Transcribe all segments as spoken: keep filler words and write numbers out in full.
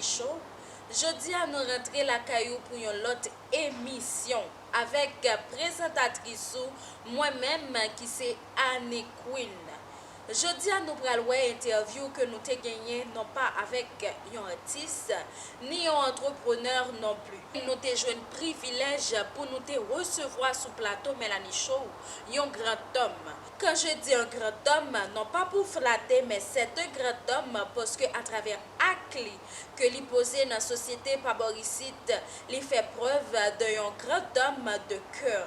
Show. Jodi a nou rantre lakay ou pou yon lòt emisyon avèk prezantatris ou, mwen menm ki se Annie Queen. Jodi a nou pral wè entèvyou ke nou te genyen non pa avèk yon atis, ni yon antreprenè non pli. Nou te jwenn privilèj pou nou te resevwa sou plato Melanie Show yon grandòm. Quand je dis un grand homme, non pas pour flatter, mais c'est un grand homme parce que à travers acte li ke li poze nan sosyete pa bò isit, li fè prèv de yon grandòm de kè.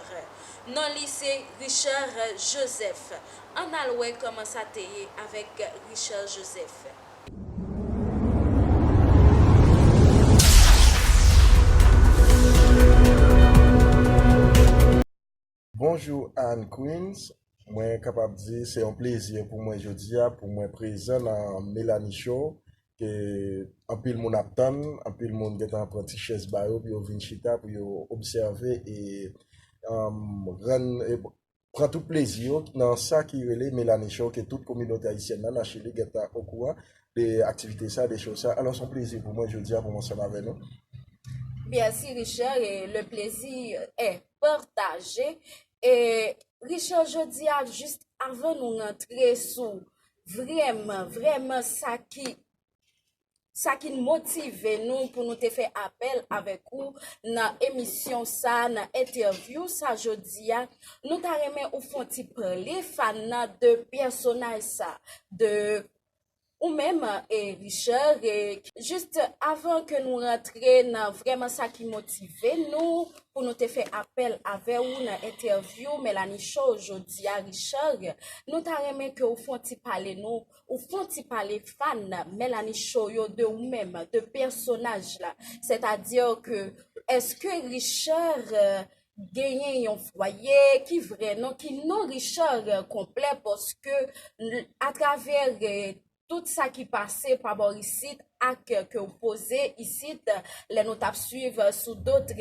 Non li se Richard Joseph. Ann al wè kòman sa te ye avèk Richard Joseph. Bonjou Anne Queens. Mwen kapab di se yon plezi pou mwen jodi a pou mwen prezan nan Melanie Show ke anpil moun ap tann, anpil moun gentan pran ti chèz ba yo pou yo vin chita pou yo obsève e um, rann e pran tout plezi yo nan sa ki rele Melanie Show ke tout kominote ayisyèn nan nan Chili gentan okouran de aktivite sa, de show sa. Alò se yon plezi pou mwen jodi a pou mwen ansanm avè nou. Merci Richard, et le plaisir est partagé. E Richard, jodi a, jis avan nou rantre sou vrèman, vrèman sa ki sa ki motive nou pou nou te fè apèl avèk ou nan emisyon sa, nan entèvyou sa jodi a, nou ta renmen ou fè yon ti pale fan nan de pèsonaj sa, de ou menm e Richard, e jis avan ke nou rantre nan vrèman sa ki motive nou pou nou te fè apèl avè ou nan entèvyou Melanie Show jodi a, Richard, nou ta renmen ke ou fè yon ti pale nou, ou fè yon ti pale fan Melanie Show yo de ou menm, de pèsonaj la. Sètadi ke èske Richard genyen yon fwaye, ki vrè non, ki non Richard konplè, paske atravè tout sa ki pase pa bò isit ak ke w poze isit lè nou t ap swiv sou dot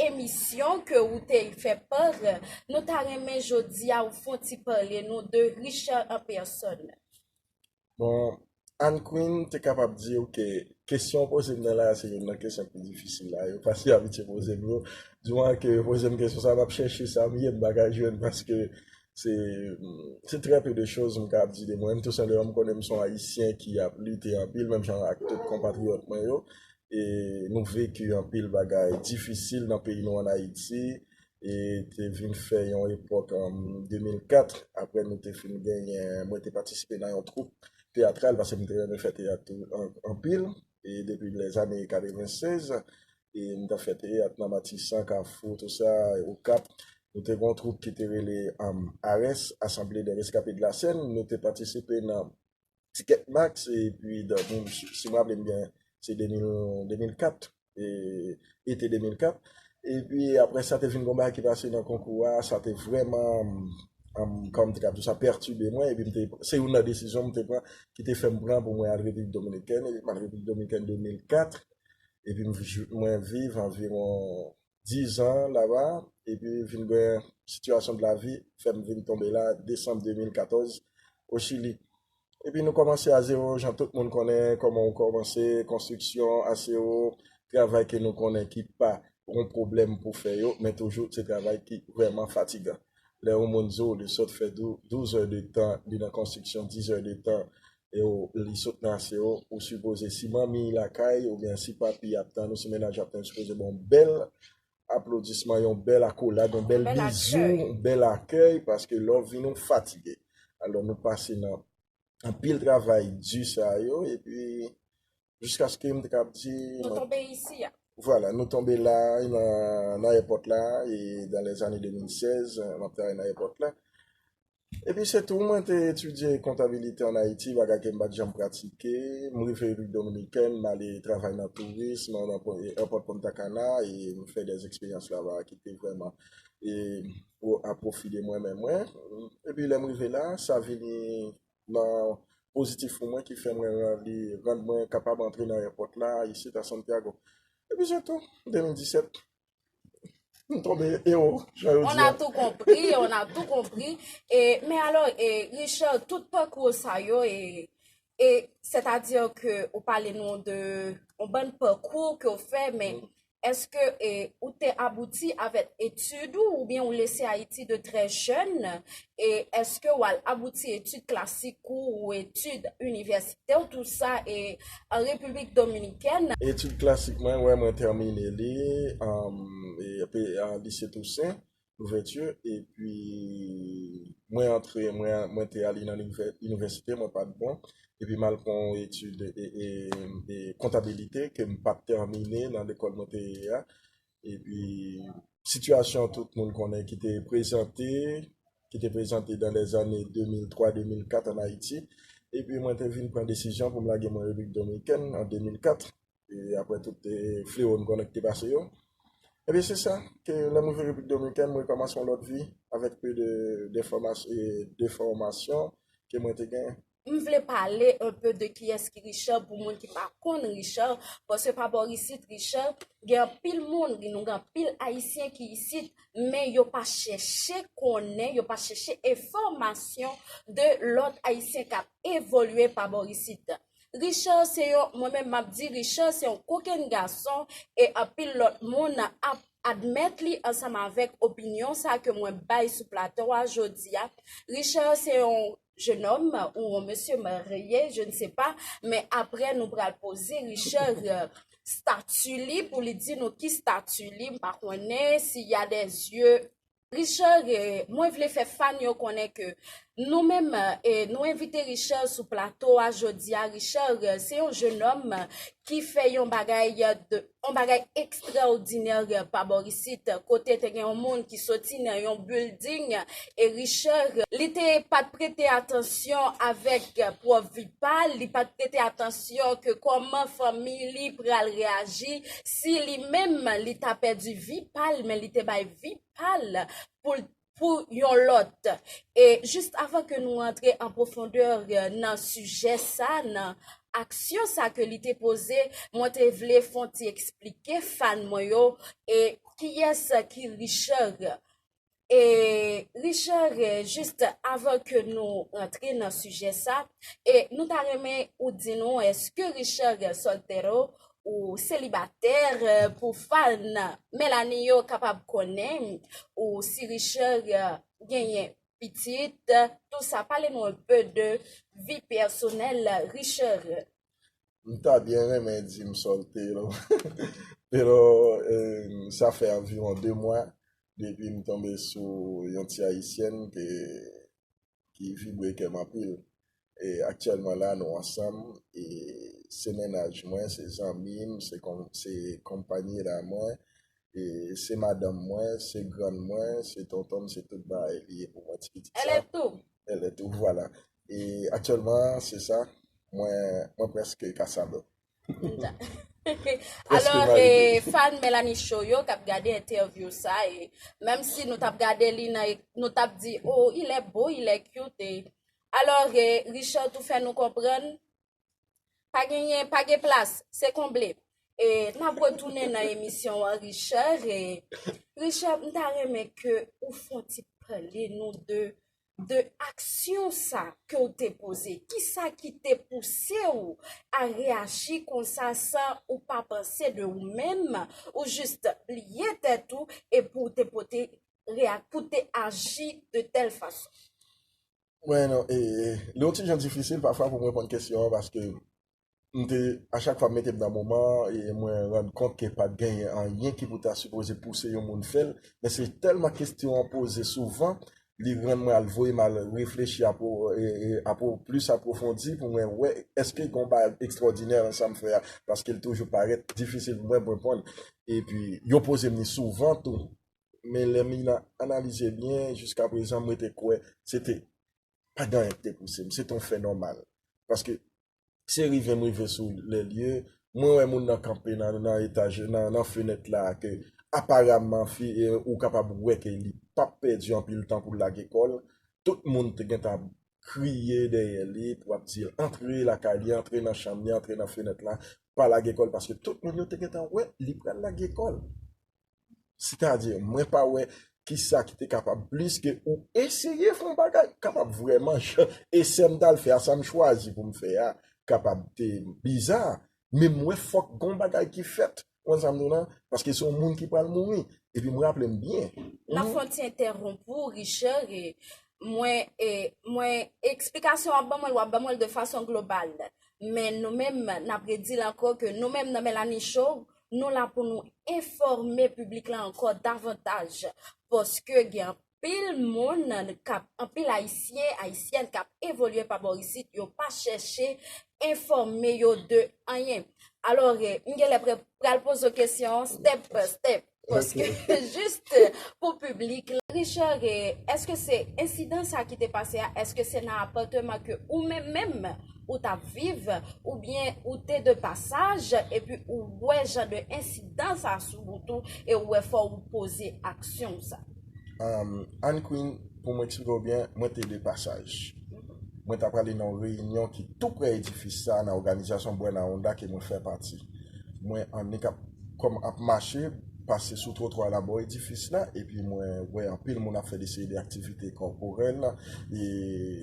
emisyon ke ou te fè par, nou ta renmen jodi a ou fè yon ti pale nou de Richard an pèsòn. Bon, Anne Queen te kapab di w ke kesyon w poze m nan la a se youn nan kesyon ki pi difisil la. Yo pa si abitye poze m yo. Diman ke yo poze m kesyon sa, m ap chèche sa m ye, m pa ka jwenn paske se se trè pe de choz m ka ap di de mwen. M tou senpleman m konnen m se yon Ayisyen ki ap lite anpil, menm jan ak tout konpatriyòt mwen yo. E nou veki anpil bagay difisil nan peyi nou ann Ayiti. E te vin fè yon epòk an de mil kat, apre nou te fin genyen, mwen te patisipe nan yon twoup teyatral, paske m te renmen fè teyat tou an- anpil, e depi lèzane katrevennsèz, e m t ap fè teyat nan Matisan, Kafou, tou sa, Okap. Nou te gen yon twoup ki te rele um, ARES, Assemblée des Rescapés de la Seine, nou te patisipe nan Ticket Max, epi si m raple m byen, se de mil, de mil kat, ete de mil kat. Epi apre sa, te vin gen yon bagay ki pase nan konkou a, sa te vrèman, kòman m te ka di w sa, pètibe mwen, epi m te, se youn nan desizyon m te pran, ki te fè m pran pou mwen al Repiblik Dominikèn, epi m al Repiblik Dominikèn de mil kat, epi mwen viv anviwon dizan laba, epi vin gen sitiyasyon de lavi fè m vin tonbe la desanm de mil katòz o Chili. Epi nou kòmanse a zewo, jan tout moun konnen kòman ou kòmanse, konstriksyon a zewo, travay ke nou konnen ki pa yon pwoblèm pou fè yo, men toujou se travay ki vrèman fatigan. Lè yon moun di w li sot fè douz è de tan, li nan konstriksyon diz è de tan, e w, li sot nan a zewo, ou sipoze, si manmi lakay oubyen si papi ap tann ou, si mennaj ap tann, ou sipoze ba w yon bèl aplodisman, yon bèl akolad, yon bèl bizou, yon bèl akèy, paske lè w vini w fatige. Alò nou pase nan anpil travay di sa yo, epi jiskaske m te kab di. Nou tonbe isi a. Vwala, nou tonbe la, nan, nan ayewopò la, e dans les années de mil sèz, m ap travay nan ayewopò la. Epi se tou, mwen te etidye kontabilite ann Ayiti, bagay ke m pa t janm pratike. M rive Repiblik Dominikèn, m ale travay nan tourism, nan ayewopò Punta Cana, e m fè de eksperyans laba ki te vrèman e, a pwofi de mwen menm mwen. Epi lè m rive la, sa vini nan pozitif pou mwen ki fè mwen li rann mwen kapab antre nan ayewopò la isit a Santiago. Epi se tou, de mil disèt, m tonbe ewo, jan yo di a. On a tout compris, on a tout compris. E, men alò, e, Richard, tout pakou sa yo, e, E sètadi ke ou pale nou de yon bann pakou ke w fè, men èske e, ou te abouti avèk etid ou oubyen ou lese Ayiti de trè jèn? E èske w al abouti etid klasik ou, ou etid inivèsitè ou tou sa e an Repiblik Dominikèn? Etid klasik mwen, wè, mwen tèmine li um, e, pe- an Lise Tousen Louvèti, epi mwen antre, mwen, mwen te ale nan inivè- inivèsite, mwen pa t bon, epi m al pran yon etid e, e, e, kontabilite ke m pa t tèmine nan lekòl mwen te ye a. Epi sitiyasyon tout moun konnen ki te prezante, ki te prezante dans les années deux mille trois deux mille quatre an Ayiti. Epi mwen te vin pran desizyon pou m lage mwen Repiblik Dominikèn an de mil kat. E apre tout e, flewo n konnen ki te pase yo. Ebyen se sa, ke lè m rive Repiblik Dominikèn, mwen kòmanse yon lòt vi avèk pe de, de, fòmas, e, de fòmasyon ke mwen te gen. M vle pale enpe de kiyès ki Richard pou moun ki pa konn Richard, paske pa bò isit Richard, gen anpil moun, nou gen anpil Ayisyen ki isit, men yo pa chèche konnen, yo pa chèche enfòmasyon de lòt Ayisyen k ap evolye pa bò isit. Richard se yon, mwen menm m ap di Richard se yon kokenn gason e anpil lòt moun ap admèt li ansanm avèk opinyon sa ke mwen bay sou plato a jodi a. Richard se yon jenòm ou yon mesye marye, je ne sais pas, men apre nou pral poze Richard euh, stati li pou li di nou ki stati li, m pa konnen si y a des yeux Richard, eh, mwen vle fè fan yo konnen ke nou menm, eh, nou envite Richard sou plato a jodi a. Richard, eh, se yon jenòm ki fè yon bagay, eh, de, yon bagay ekstraòdinè, eh, pa bò isit, kote te gen yon moun ki soti nan yon building, e Richard, li te pa t prete atansyon avèk, eh, pwòp vi pa l, li pa t prete atansyon ke kòman fanmi li pral reyaji si li menm li ta pèdi vi pa l, men li te bay vi pa l pou, pou yon lòt. E jis avan ke nou antre an pwofondè nan sijè sa, nan aksyon sa ke li te poze, mwen te vle fè yon ti eksplike fan mwen yo e kiyès ki Richard. E Richard, jis avan ke nou antre nan sijè sa, e nou ta renmen ou di nou èske Richard Soltero ou selibatè, pou fan Melanie yo kapab konnen ou si Richard genyen pitit, tou sa. Pale nou enpe de vi pèsonèl Richard. M ta byen renmen di m soltero, pero eh, sa fè anviwon de mwa depi m tonbe sou yon ti ayisyèn ke ki vibre kè m anpil. E aktyèlman la nou ansanm, e se mennaj mwen, se zanmi m, se, se konpanyera mwen, e se madanm mwen, se grann mwen, se tonton m, se tout bagay li ye pou mwen, ti pitit sa. Elle est tout. Elle est tout, vwala. E aktyèlman se sa, mwen, mwen prèske Casablanca. Alò, eh, fan Melanie Show yo k ap gade entèvyou sa, e menm si nou t ap gade li nan, nou t ap di, oh, il est beau, il est cute. Alò, eh, Richard tou fè nou konprann, pa genyen, pa gen plas, se konble. E n ap retounen nan emisyon an, Richard. E Richard, m ta renmen ke ou fè yon ti pale nou de de aksyon sa ke w te poze? Kisa ki te pouse w a reyaji konsa san ou pa panse de ou menm, ou jis bliye tèt ou e pou w te pote pou w te aji de tèl fason? Mwen non, e, li yon ti jan difisil pafwa pou m reponn kesyon an paske m te, a chak fwa m mete m nan moman an, e mwen rann kont ke pa t genyen anyen ki pou ta sipoze pouse yon moun fè l, men se tèlman kesyon an poze souvan, li rann mwen al voye m al reflechi apwo, e, e, apwo, plis apwofondi pou mwen wè èske gen yon bagay ekstwòdinè nan sa m fè a, paske l toujou parèt difisil pou mwen pou reponn. Epi, yo poze m li souvan tou, men lè m analize byen, jiskaprezan, m rete kwè se te pa gen anyen ki te pouse m, se te yon fè nòmal. Paske se rive m rive sou lè lye, mwen wè moun nan kanpe nan, nan etaj, nan, nan fenèt la, ke aparaman fi, e, ou kapab wè ke li p ap pèdi anpil tan pou l lage kò l. Tout moun te gentan ap kriye dèyè li pou ap di l antre lakay li, antre nan chanm li, antre nan fenèt la, pa lage kò l, paske tout moun yo te gentan wè li pral lage kò l. Sètadi, mwen pa wè kisa ki te kapab plis ke ou eseye fè yon bagay, kapab vrèman jan esè m t al fè a, sa m chwazi pou m fè a, kapab te biza, men m wè fòk gon bagay ki fèt. Ou konn sa m di w la? Paske se yon moun ki pral mouri. Epi m raple m byen. N ap fè yon ti entèwonp ou, Richard, e mwen, e mwen, eksplikasyon w ap ban mwen, w ap ban mwen l de fason global. Men nou menm, n ap redi l ankò ke nou menm nan Melanie Show, nou la pou nou enfòme piblik la ankò davantaj. Paske gen anpil moun k ap, anpil Ayisyen, Ayisyèn k ap evolye pa bò isit, yo pa chèche enfòme yo de anyen. Alò, eh, m genlè pre- pral poze w kesyon step pa step. Paske, jis pou piblik la, Richard, eh, èske se ensidan sa ki te pase a, èske se nan apatman ke ou menm menm ou t ap viv, oubyen ou te de pasaj, epi ou wè jan de ensidan sa sou wout ou, e ou wè fò ou poze aksyon sa? Um, Anne Queen, pou mwen eksplike w byen, mwen te de pasaj. Mwen t ap prale nan yon reyinyon ki tou prè edifis sa, nan òganizasyon Buena Onda ke mwen fè pati. Mwen annik ap, kòm ap mache, pase sou twotwa la bò edifis la, epi mwen wè anpil moun ap fè de seri de aktivite kòporèl e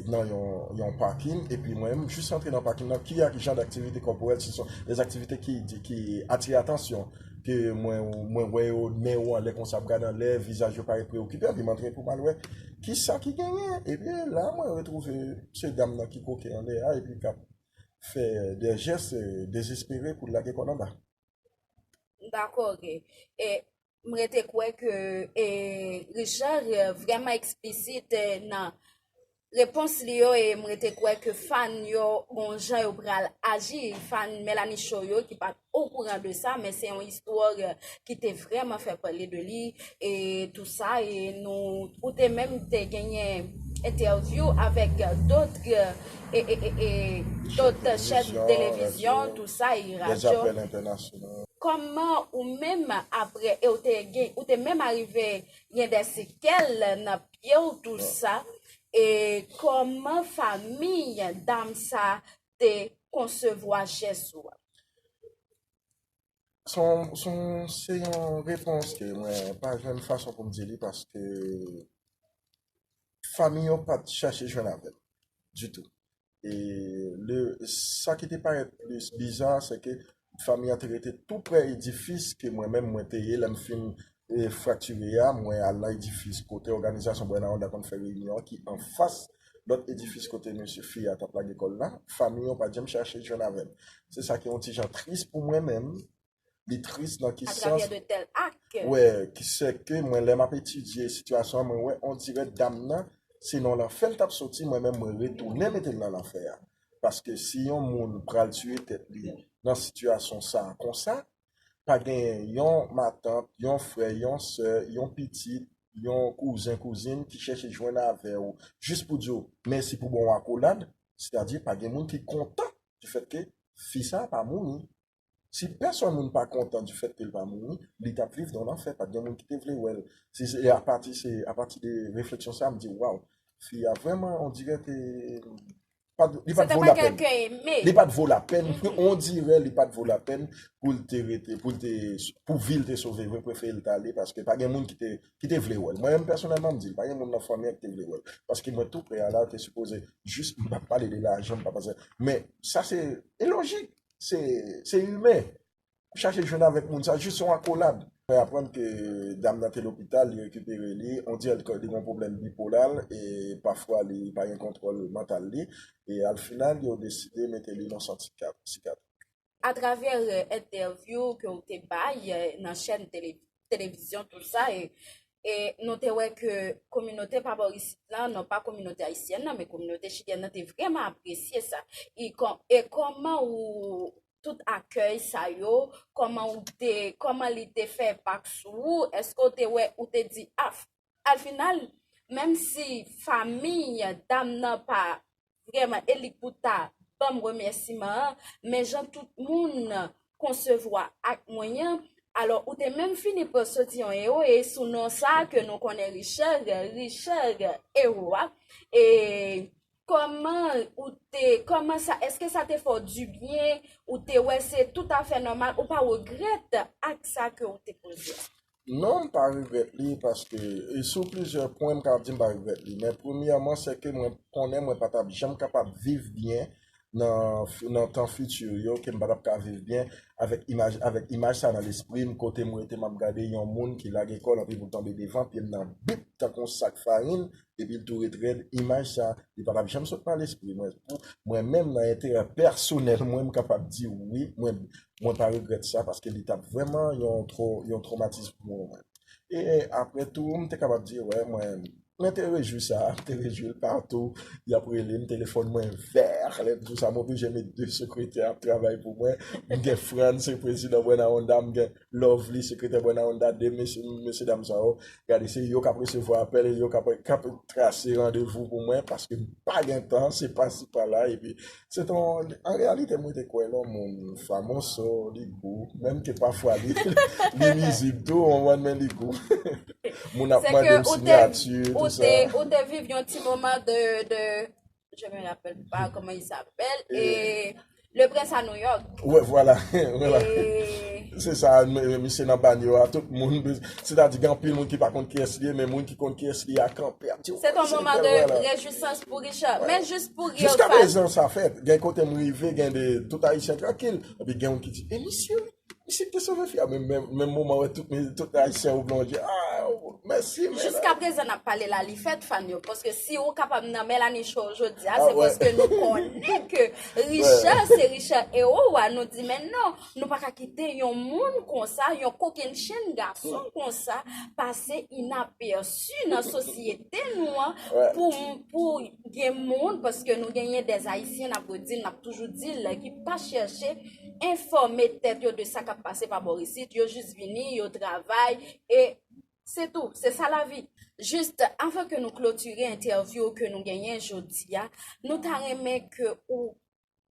nan yon, yon pakin, epi mwen menm jis antre nan pakin nan, ki ak jan d aktivite kòporèl, se son de aktivite ki, ki atire atansyon, ke mwen, mwen wè yo, nen yo anlè konsa, ap gade anlè, vizaj yo parèt preokipe, epi m antre pou m al wè kisa ki genyen. Epi la, mwen retwouve se dam nan ki koke anlè a, epi k ap fè de jès, eh, dezespere pou l lage kò l anba. Dakò, ok. E m rete kwè ke, e, Richard, eh, vrèman eksplisit, eh, nan repons li yo, e m rete kwè ke fan yo gon jan yo pral aji, fan Melanie Show yo ki pa t okouran de sa, men se yon istwa, eh, ki te vrèman fè pale de li, e tou sa, e nou, ou te menm te genyen entèvyou avèk dòt, eh, e, e, e, e, dòt chèn televizyon, tou sa, e radyo. Kòman ou menm apre, e ou te gen, ou te menm arive gen de sekèl nan pye w, tou sa, e kòman fanmi dam sa te konsevwa jès ou a? Son, son, se yon repons ke mwen pa jwenn fason pou m di li paske fanmi yo pa t chache jwenn avè m ditou. E le, sa ki te parèt plis biza, se ke fanmi an te rete tou prè edifis ke mwen menm mwen te ye lè m fin, e, fraktire a, mwen al nan edifis kote òganizasyon Buena Onda konn fè reyinyon an ki anfas lòt edifis kote mesye fi a t ap lage kò l la. Fanmi yo pa t janm chache jwenn avè m. Se sa ki yon ti jan tris pou mwen menm. Li tris nan ki sans? Wè, ki se ke mwen, lè m ap etidye sitiyasyon an, mwen wè, on dirè dam nan, se nan lanfè l t ap soti, mwen menm, mwen retounen mete l nan lanfè a. Paske si yon moun pral tiye tèt li nan sitiyasyon sa a konsa, pa gen yon matant, yon frè, yon sè, yon pitit, yon kouzen, kouzin ki chèche jwenn avè w jis pou di w mèsi pou bon akolad, sètadi pa gen moun ki kontan difèt ke fi sa a pa mouri. Si pèsòn moun pa kontan difèt ke l pa mouri, li t ap viv nan lanfè, pa t gen moun ki te vle wè l. Se, se apati, se apati de refleksyon sa a, m di, waw, fi a vrèman, on dirè ke pa t, li pa t vo lapèn. Li pa t vo lapèn, on dirè li pa t vo lapèn pou l te rete, pou l te, pou vi l te sove vre, prefere l t ale, paske pa gen moun ki te, ki te vle wè l. Mwen menm pèsonèlman, m di l, pa gen moun nan fanmi an ki te vle wè l. Paske mwen tou prè a la, te sipoze, jis, m p ap pale de lajan, m p ap pase. Men, sa se, e lojik, se, se imen. Ou chache jwenn avèk moun sa, jis yon akolad. Mwen aprann ke dam nan te lopital, li rekipere li, on dirè li gen yon pwoblèm bipolal, e pafwa li pa gen kontwòl mantal li, e al final, yo deside mete li nan sant sikatri. Atravè, eh, entèvyou ke w te bay, eh, nan chèn tele-, televizyon, tou sa, e, e nou te wè ke kominote pa bò isit lan, non pa kominote ayisyèn nan, men kominote chilyèn nan te vrèman apresye sa. E kò-, e kòman ou tout akèy sa yo, kòman ou te, kòman li te fè enpak sou ou? Èske w te wè, ou te di, ah, al final, menm si fanmi dam nan pa vrèman elik pou ta ban m remèsiman an, men jan tout moun konsevwa ak mwen an, alò ou te menm fini pa soti yon ewo, e sou non sa ke nou konnen Richard, Richard Ewo a, e kòman ou te, kòman sa, èske sa te fè w dibyen, ou te wè se toutafè nòmal, ou pa regrèt ak sa ke ou te poze a? Non, m pa regrèt li, paske, e sou plizyè pwen, m ka di m pa regrèt li. Men premyèman, se ke mwen konnen mwen pa t ap janm kapab viv byen nan, nan tan fiti yo, ke m pa t ap ka viv byen, avèk imaj, avèk imaj sa nan lespri m, kote m rete, m ap gade yon moun ki lage kò l, anpi pou l tonbe devan, pye m nan bip, tankou yon sak farin, epi l tou ret rèd, imaj sa, li pa t ap janm sot nan lespri mwen. Pou mwen menm, nan enterè pèsonèl mwen, m kapab di wi, mwen, mwen pa regrèt sa, paske li t ap vrèman yon tro-, yon twomatis pou mwen. E apre tou, m te kapab di, wè, mwen, mwen te rejwi sa, m te rejwi l patou, y ap rele m, telefòn mwen vè, lè m di w sa, m oblije met de sekretè ap travay pou mwen, m gen Frantz, se prezidan Buena Onda, m gen Lovely, sekretè Buena Onda, de mesye, mesye dam sa yo, gade, se yo k ap resevwa apèl, e yo k ap, k ap trase randevou pou mwen, paske m pa gen tan, se pasi pala, epi se t yon, an reyalite, mwen te kwè nan moun famoso, li gou, menm ke pafwa li, li nizib tou, w konprann, men li gou. Moun ap mande m siyati, tou sa. Ou te, ou te viv yon ti moman de, de, je me rappelle pas comment il s'appelle, e Le Prince à New York. Wè, vwala, vwala. E Se sa, m-, misye nan banyo a, tout moun, sètadi gen anpil moun ki pa konn kiyès li ye, men moun ki konn kiyès li ye a kanpe ap di, Se yon moman de rejwisans pou Richard. Men jis pou rire. Jiska prezan sa fèt, gen kote m rive, gen de, tout Ayisyen trankil, epi gen moun ki di, e misye, misye ki te sove fi a, men menm, menm moman wè tout, tout Ayisyen yo blonde, ah, mèsi, men Jiska prezan n ap pale la, li fèt fan yo, paske si ou kapab nan Melanie Show jodi a, se paske nou konnen ke Richard, se Richard ewo a, nou di, men non, nou pa ka kite yon moun konsa, yon kokennchenn gason konsa, pase inapèsi nan sosyete nou an, pou, pou gen moun, paske nou genyen dè Ayisyen, n ap redi l, n ap toujou di l, ki pa chèche enfòme tèt yo de sa k ap pase pa bò isit, yo jis vini, yo travay, e se tou, se sa lavi. Jis, avan ke nou klotire entèvyou ke nou genyen jodi a, nou ta renmen ke ou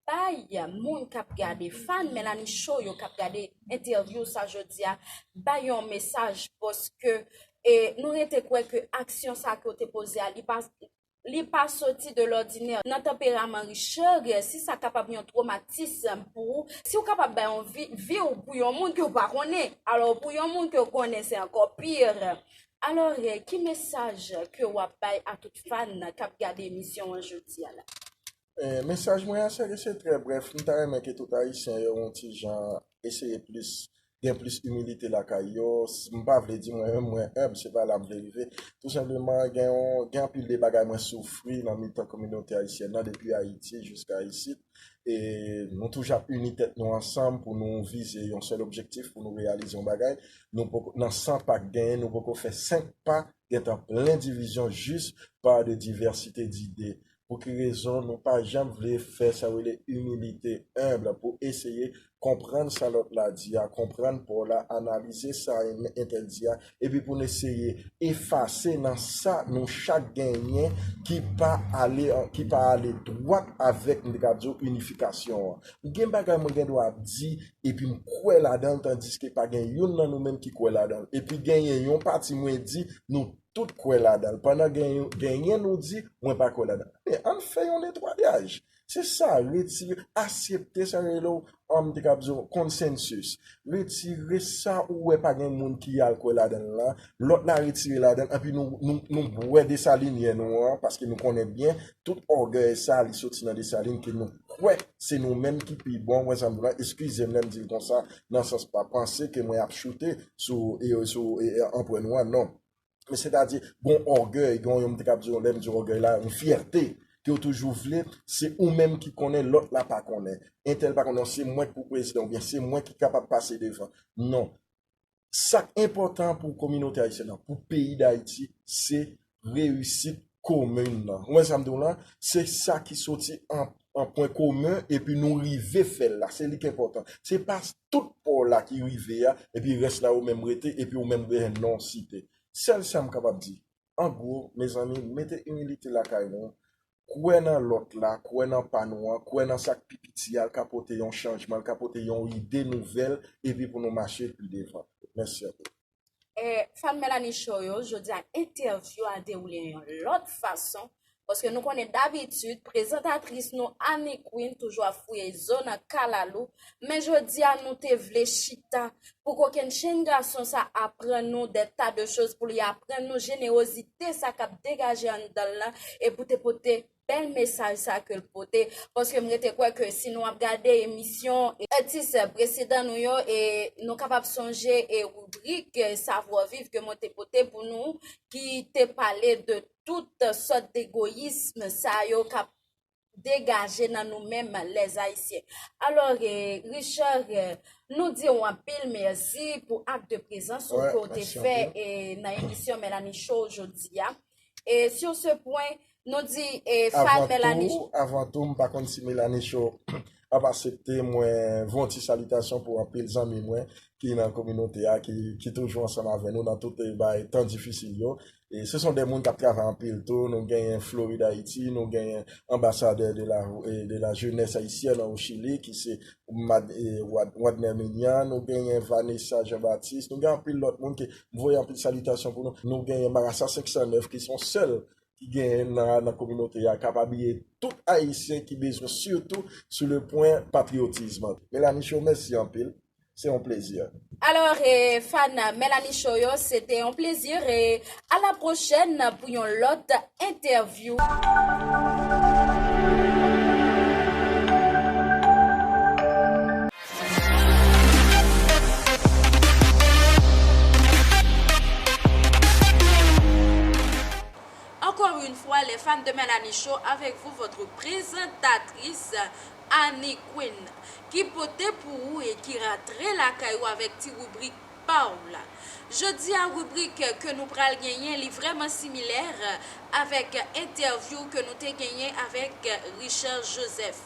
bay moun k ap gade, fan Melanie Show yo k ap gade entèvyou sa jodi a, bay yon mesaj, paske, e, nou rete kwè ke aksyon sa ke w te poze a, li pa, li pa soti de lòdinè. Nan tanperaman Richard, si sa kapab yon twomatis pou ou, si w kapab bay yon vi, vi w pou yon moun ke w pa konnen, alò pou yon moun ke w konnen, se ankò pi. Alò, e, ki mesaj ke w ap bay a tout fan k ap gade emisyon an jodi a la? E, mesaj mwen a, se ke se trè brèf. M ta renmen ke tout Ayisyen yo, yon ti jan, eseye plis, gen plis imilite lakay yo. S-, m pa vle di mwen menm, mwen enb, se pa la m vle rive. Tou senpleman, gen yon, gen anpil de bagay mwen soufri nan mitan kominote ayisyèn nan, depi Ayiti jiska isit. E nou toujou ap ini tèt nou ansanm pou nou vize yon sèl objektif, pou nou reyalize yon bagay. Nou poko, nan san pa k genyen, nou poko fè senk pa, gentan plen divizyon jis pa de divèsite dide. Pou ki rezon nou pa janm vle fè sa yo rele imilite, enb, pou eseye konprann sa lòt la di a, konprann pa w la, analize sa entèl di a, epi pou n eseye efase nan sa nou chak genyen ki pa ale, ki pa ale dwat avèk, m te ka di w, inifikasyon an. Gen bagay mwen gen dwa ap di, epi m kwè ladan l, tandiske pa gen youn nan nou menm ki kwè ladan l. Epi genyen yon pati mwen di, nou tout kwè ladan l. Pandan gen, genyen nou di, mwen pa kwè ladan l. Men ann fè yon netwayaj. Se sa, retire, aksepte sa yo rele w, um, te ka di w, consensus. Retire sa ou wè pa gen moun ki al kwè ladan l la. Lòt la retire ladan l, epi nou, nou, nou bwè Desalin yè nou an, paske nou konnen byen, tout ògèy sa, li soti nan Desalin, ke nou kwè se nou menm ki pi bon, mwen sa m di la, eskize m lè m di l konsa, nan sans pa panse ke mwen ap choute sou, e, sou, e, e, anprè nou an, non. Men sètadi, gon ògèy, gon yon m te kab di yon lè m di ògèy la, yon fyète ke w toujou vle, se ou menm ki konnen, lòt la pa konnen. Entèl pa konnen, se mwen k pou prezidan, oubyen se mwen ki kapab pase devan. Non. Sa k enpòtan pou kominote ayisyèn nan, pou peyi Dayiti, se reyisit komin nan. Ou wè sa m di w la? Se sa ki soti an, an pwen komen, epi nou rive fè l la. Se li k enpòtan. Se pa tout pa w la ki rive a, epi rès la ou menm rete, epi ou menm rete non site. Sèl sa m kapab di. An gwo, mezanmi, mete imilite lakay nou, kwè nan lòt la, kwè nan pa nou an, kwè nan sa k pi piti a, l ka pote yon chanjman, l ka pote yon ide nouvèl, epi pou nou mache pi devan. Mèsi anpil. E, fan Melanie Show yo, jodi a entèvyou a dewoule yon lòt fason, paske nou konnen dabitid, prezantatris nou Annie Queen toujou ap fouye zo nan kalalou, men jodi a nou te vle chita pou kokennchenn gason sa aprann nou des tas de choses, pou li aprann nou jenerozite sa k ap degaje anndan l lan, e pou te pote bèl mesaj sa ke l pote, paske m rete kwè ke si nou ap gade emisyon, e, atis presedan nou yo, e nou kapab sonje, e, ribrik, e, Savoir Vivre ke mwen te pote pou nou, ki te pale de tout sòt degoyism sa yo k ap degaje nan nou menm lèzayisyen. Alò, e, Richard, e, nou di w anpil mèsi pou ak de prezans ou ke w te fè, e, nan emisyon Melanie Show jodi a. E sur ce point, nou di, e, fan Melanie Show. Avan tou, m pa konn si Melanie Show ap aksepte, mwen voye yon ti salitasyon pou anpil zanmi mwen ki nan kominote a, ki, ki toujou ansanm avè nou nan tout, e, bay tan difisil yo. E se son de moun k ap travay anpil tou. Nou genyen Florid Ayiti, nou genyen anbasadè de la, e, de la jeunesse haïtienne au Chili, ki se Mad-, e, Wad-, Wadner Mignan, nou genyen Vanessa Jean-Baptiste, nou gen anpil lòt moun ke m voye anpil salitasyon pou nou. Nou genyen Marasa senk san nèf, ki se yon sèl ki genyen nan, nan kominote a, k ap abiye tout Ayisyen ki bezwen, sitou sou le pwen patriyotism. Melanie Show, mèsi anpil. Se yon plezi. Alò, e, fan Melanie Show yo, se te yon plezi, e à la prochaine pou yon lòt entèvyou. Encore une fois, les fans de Melanie Show, avec vous, votre présentatrice, Annie Queen, ki pote pou ou e ki rantre lakay ou avèk ti ribrik pa w la. Jodi a, ribrik ke nou pral genyen, li vrèman similè avèk entèvyou ke nou te genyen avèk Richard Joseph.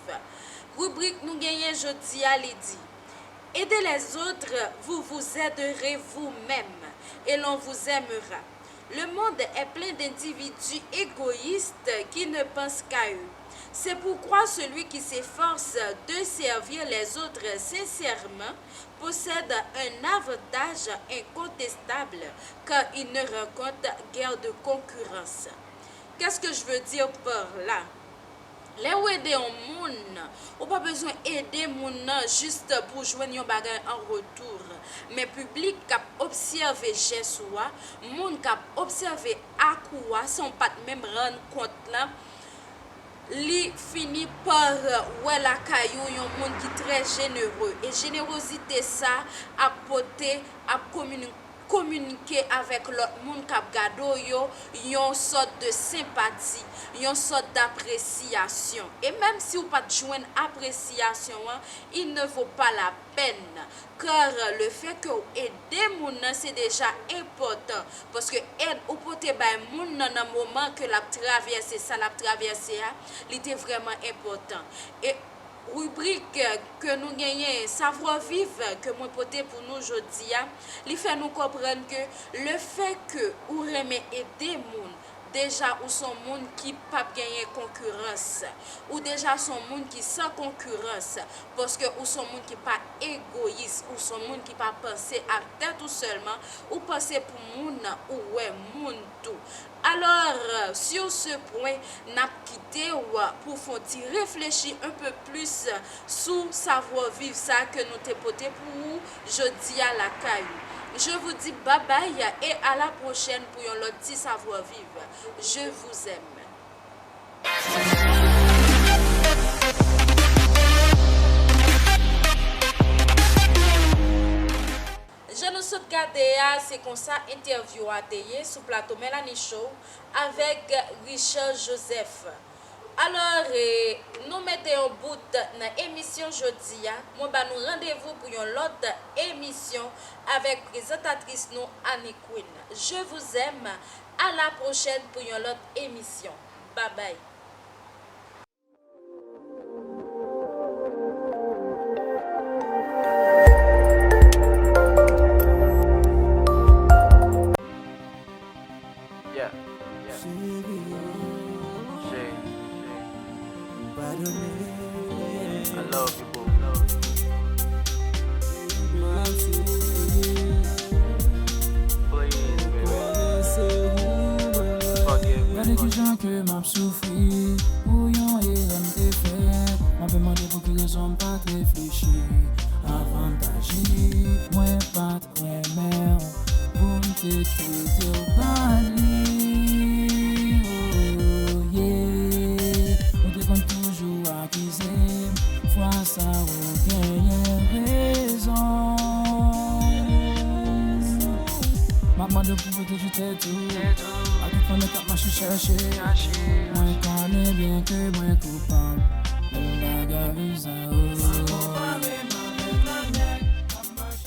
Ribrik nou genyen jodi a, li di, Aidez les autres, vous vous aiderez vous-même et l'on vous aimera. Le monde est plein d'individus égoïstes qui ne pensent qu'à eux. C'est pourquoi celui qui s'efforce de servir les autres sincèrement possède un avantage incontestable, car il ne rencontre guère de concurrence. Qu'est-ce que je veux dire par là? Lè w ede yon moun, ou pa bezwen ede moun nan jis pou w jwenn yon bagay an retou. Men piblik k ap obsève jès ou a, moun k ap obsève ak ou a, san w pa t menm rann kont lan, li fini pa wè lakay ou yon moun ki trè jenere. E jenerozite sa ap pote, ap komini-, kominike avèk lòt moun k ap gade w yo yon sòt de senpati, yon sòt d'apresiyasyon. E menm si w pa t jwenn apresiyasyon an, il ne vaut pas la peine. Car le fait que w ede moun nan, se deja enpòtan. Paske èd ou pote bay moun nan nan moman ke l ap travèse sa l ap travèse a, li te vrèman enpòtan. E ribrik ke nou genyen, Savoir Vivre, ke mwen pote pou nou jodi a, li fè nou konprann ke le fait que ou renmen ede moun, deja ou s on moun ki p ap genyen konkirans. Ou deja s on moun ki san konkirans, paske ou s on moun ki pa egoyis, ou s on moun ki pa panse ak tèt ou sèlman, ou panse pou moun nan, ou wè moun tou. Alors, sur ce point, n ap kite w pou fè w ti reflechi un peu plus sou Savoir Vivre sa ke nou te pote pou ou jodi a lakay ou. Je vous dis bye bye et à la prochaine pou yon lòt ti Savoir Vivre. Je vous aime. Jan nou sot gade a, se konsa entèvyou a te ye sou plato Melanie Show avèk Richard Joseph. Alò, e, nou mete yon bout nan emisyon jodi a. Mwen ba nou randevou pou yon lòt emisyon avèk prezantatris nou, Annie Queen. Je vous aime. À la prochaine pou yon lòt emisyon. Bye bye. Yeah, yeah. Jay, I love you, boo. Please, baby. Forgive me. Gade kijan ke m ap soufri pou yon erè m te fè. M ap mande pou ki rezon m pa t reflechi avan m t aji. Mwen pa t renmen w pou m te kite w ba li. Oh, yeah. Tou, a tout fanmi k ap mache chèche. Mwen konnen byen ke mwen koupab. Menm bagay viza o.